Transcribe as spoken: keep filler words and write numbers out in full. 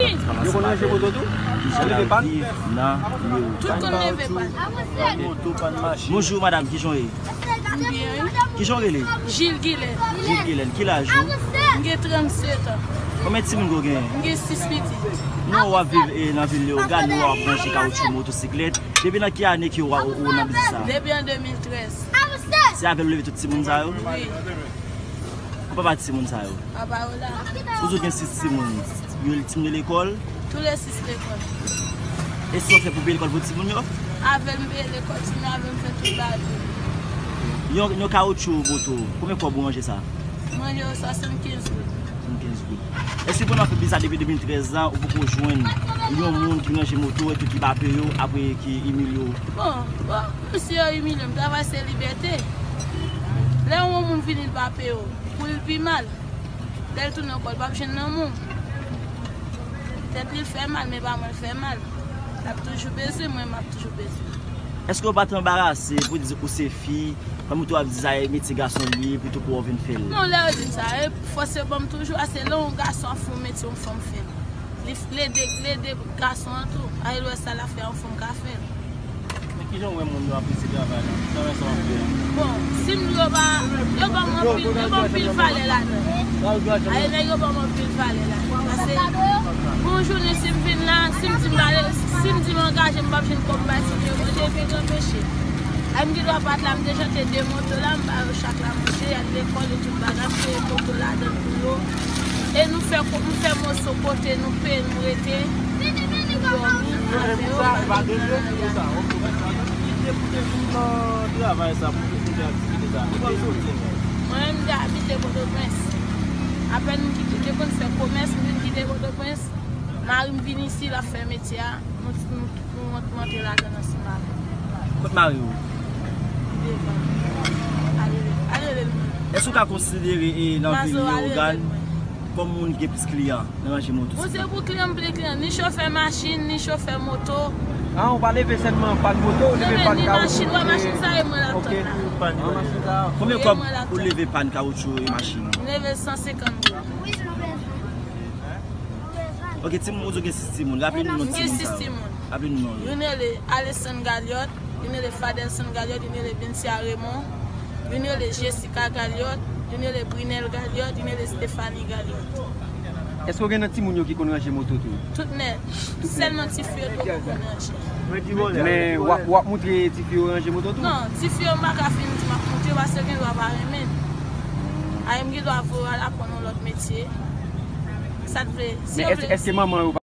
Yo konn ranje moto tou? Yo leve pàn? Tout konn leve pàn. Bonjou madanm, kijan w ye? M byen, wi. Kijan w rele? Jil Gilen. Jil Gilen. Ki laj ou? M gen trannsetan. Konbyen timoun ke w genyen? M gen sis pitit. Nou wè w ap viv, e, nan vil Leyogàn, nou wè w ap ranje kawotchou motosiklèt. Depi nan ki ane ke w, ou, ou nan biznis sa? Depi an de mil trèz. Se avè l ou leve tout timoun sa yo? Wi. Ou papa timoun sa yo? Papa yo la. Ou di w gen sis timoun. Yo, timoun yo lekòl? Tou le sis lekòl. E sa w fè pou peye lekòl pou timoun yo? Avè l m peye lekòl timoun yo, avè l m fè tout bagay. Yon, yon kawotchou moto, konbyen kòb ou ranje sa? M ranje yo swasannkenz goud. Swasannkenz goud. Èske pandan w ap fè biznis sa depi de mil trèz la, ou poko jwenn yon moun ki ranje moto epi ki pa peye w, apre ki imilye w? Bon, bon, si yo imilye m, travay se libète. Lè yon moun vini, li pa peye w, pou li pi mal. Lè l tounen ankò, l p ap jwenn nan men w. Petèt li fè mal, men pa mwen l fè mal. L ap toujou bezwen mwen, m ap toujou bezwen. Èske w pa t anbarase pou di ou se fi, kòm ou tou ap di sa e metye gason li ye, pou tou pou w vin fè l? Non, lè yo di m sa, e fòs yo ban m toujou, a se lè yon gason ap fè yon metye, yon fanm fè l. Li f-, l ede, l ede gason an tou. A, e lè sa l ap fè, yon fanm ka fè l. Men kijan w wè moun yo apresye travay la? Travay sa w ap fè a? Bon, si m di yo pa, yo ban m anpil, yo ban m anpil valè ladan. Aye, nèg yo ban m anpil valè ladan. Paske, pou yon jounen, si m vin la, si m di m pale, si m di m angaje, m p ap jwenn kòb bay timoun yo manje, epi yo anpeche. Aye, m gen dwa pa t la, m deja te de moto la, m ba yo chak la manje, y al lekòl, yo tout bagay, m peye moto ladan pou yo. E nou fè ko-, nou fè moso kote nou peye, nou rete, nou dòmi, nou fè yo pa de plan nan yay. Kite pou te vin nan travay sa, pou te vin nan aktivite sa. Ou pral soti. Mwen menm, m te abite Pòtoprens. Apèn m kite, te konn fè komès, m vin kite Pòtoprens. Mari m vin isi, l ap fè metye a. Nou, nou, nou, nou antre ladan l ansanm avè m. Kot mari w? Devan. Ale, ale, ale, ale. Èske w ka konsidere, e, nan vil Leyogàn kòm moun ki gen plis kliyan nan ranje moto? Bon, se pou kliyan, m plen kliyan. Ni chofè machin, ni chofè moto. A, ou pa leve sèlman pàn moto, ou leve pàn kawotchou? Leve ni machin, wè machin sa e mwen l ap tann la. Konbyen kòb ou leve pàn kawotchou e machin? M leve san senkant goud. Ok, timoun, ou di w gen sis timoun. Raple nou non timoun sa yo. M gen sis timoun. Raple nou non yo. Youn rele Alessandre Galiot, youn rele Fadelson Galiot, youn rele Bencia Raymond, youn rele Jessica Galiot, youn rele Brinel Galiot, youn rele Stephanie Galiot. Èske w gen nan timoun yo ki konn ranje moto tou? Tout nèt. Sèlman tifi yo tou ki konn ranje. Men w ap, w ap moutre tifi yo ranje moto tou? Non, tifi yo m pa ka fin di m ap moutre paske gen dwa pa renmen. Ay, m gen dwa voye al aprann yon lòt metye. Sa t vle? Si yo vle, èske manman yo